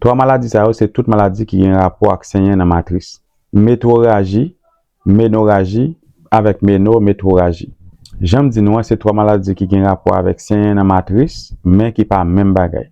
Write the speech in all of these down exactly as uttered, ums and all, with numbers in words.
Twa maladi sa yo se tout maladi ki gen rapò ak senyen nan matris. Metworaji, menoraji, avèk menometworaji. Jan m di nou an, se twa maladi ki gen rapò avèk senyen nan matris, men ki pa menm bagay.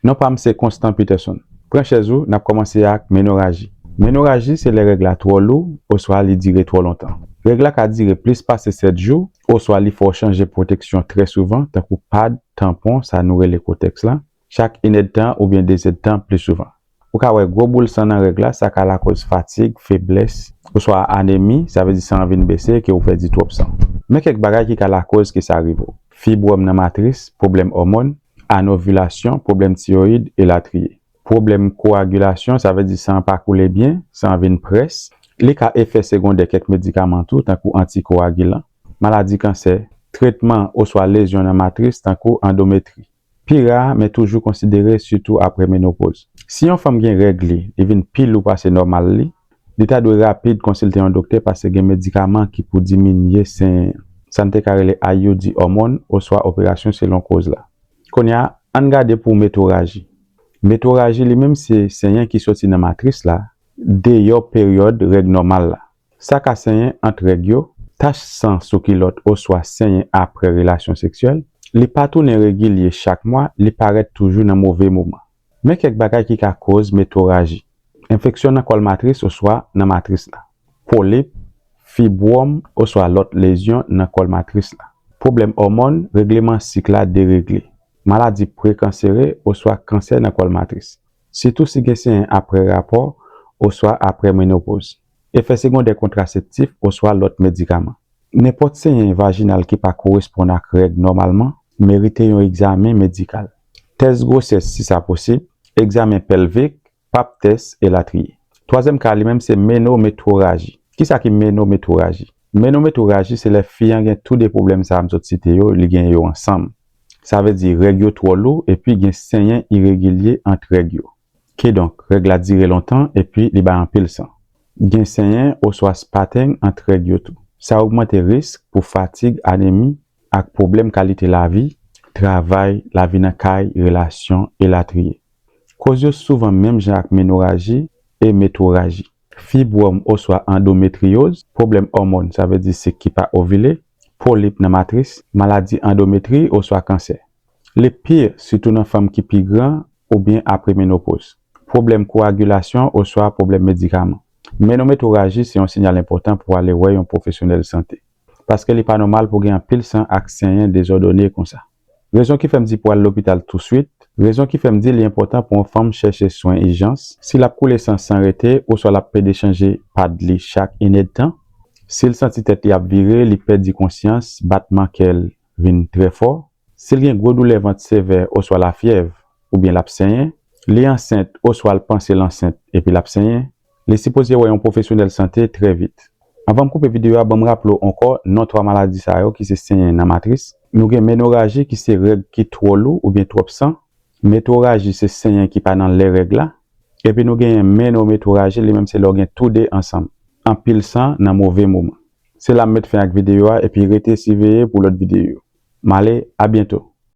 Non pa m se Constant Peterson. Pran chèz ou, n ap kòmanse ak menoraji. Menoraji se lè règ la twò lou oswa li dire twò lontan. Règ la ka dire plis pase sèt jou, oswa li fè w chanje pwoteksyon trè souvan, tankou pad, tanpon, sa nou rele kotèks la, chak inèdtan oubyen dezèdtan pli souvan. Ou ka wè gwo boul san nan règ la, sa ka lakoz fatig, feblès, oswa anemi, sa vle di san an vin bese, ke ou pèdi twòp san. Men kèk bagay ki ka lakoz ke sa rive w. Fibwòm nan matris, pwoblèm òmòn, anovilasyon, pwoblèm tiyoyid, elatriye. Pwoblèm koagilasyon, sa vle di san an pa koule byen, san an vin près. Li ka efè segondè kèk medikaman tou, tankou antikoagilan. Maladi kansè, tretman oswa lezyon nan matris, tankou andometri. Pi ra, men toujou konsidere sitou apre menopoz. Si yon fanm gen règ li, li vin pi lou pase nòmal li, li ta dwe rapid konsilte yon doktè paske gen medikaman ki pou diminye senyen an. Sa n te ka rele I U D òmòn oswa operasyon selon koz la. Kounye a, ann gade pou metworaji. Metworaji li menm se senyen ki soti nan matris la, deyò peryòd règ nòmal la. Sa ka senyen ant règ yo, tach san sou kilòt oswa senyen apre relasyon seksyèl. Li pa tounen regilye chak mwa, li parèt toujou nan move moman. Men kèk bagay ki ka koz metworaji. Enfeksyon nan kòl matris oswa nan matris la. Polip, fibwòm oswa lòt lezyon nan kòl matris la. Pwoblèm òmòn, règleman sik la deregle. Maladi prekansere oswa kansè nan kòl matris. Sitou si gen senyen apre rapò oswa apre menopoz. Efè segondè kontraseptif oswa lòt medikaman. Nenpòt senyen vajinal ki pa koresponn ak règ nòmalman merite yon egzamen medikal. Tès gwosès si sa posib, egzamen pèlvik, pap tès, elatriye. Twazyèm ka li menm se menometworaji. Kisa ki menometworaji? Menometworaji se lè fi an gen tou de pwoblèm sa a m sot site yo, li gen yo ansanm. Sa vle di règ yo twò lou epi gen senyen iregilye ant règ yo. Kidonk, règ la dire lontan epi li bay anpil san. Gen senyen oswa spateng ant règ yo tou. Sa ogmante risk pou fatig, anemi, ak pwoblèm kalite lavi, travay, lavi nan kay, relasyon, elatriye. Koz yo souvan menm jan ak menoraji e metworaji. Fibwòm oswa andometriyoz, pwoblèm òmòn, sa vle di sik ki pa ovile, polip nan matris, maladi andometri oswa kansè. Li pi, sitou nan fanm ki pi gran oubyen apre menopoz. Pwoblèm koagilasyon oswa pwoblèm medikaman. Menometworaji se yon siyal enpòtan pou w ale wè yon pwofesyonèl sante. Paske li pa nòmal pou gen anpil san ak senyen dezòdone konsa. Rezon ki fè m di pou w al lopital touswit, rezon ki fè m di li enpòtan pou yon fanm chèche swen ijans, si l ap koule san san rete oswa l ap pede chanje pad li chak inèdtan, si l santi tèt li ap vire, li pèdi konsyans, batman kè l vin trè fò, si l gen gwo doulè vant sevè oswa lafyèv, oubyen l ap senyen, li ansent oswa l panse l ansent epi l ap senyen, li sipoze wè yon pwofesyonèl sante trè vit. Anvan m koupe videyo a, ban m raple w ankò non twa maladi sa yo ki se senyen nan matris. Nou gen menoraji ki se règ ki twò lou oubyen twòp san. Metworaji se senyen ki pa nan lè règ la. Epi nou genyen menometworaji, li menm se lè w gen tou de ansanm. Anpil san nan move moman. Se la m met fen ak videyo a epi rete siveye pou lòt videyo. M ale, a byento.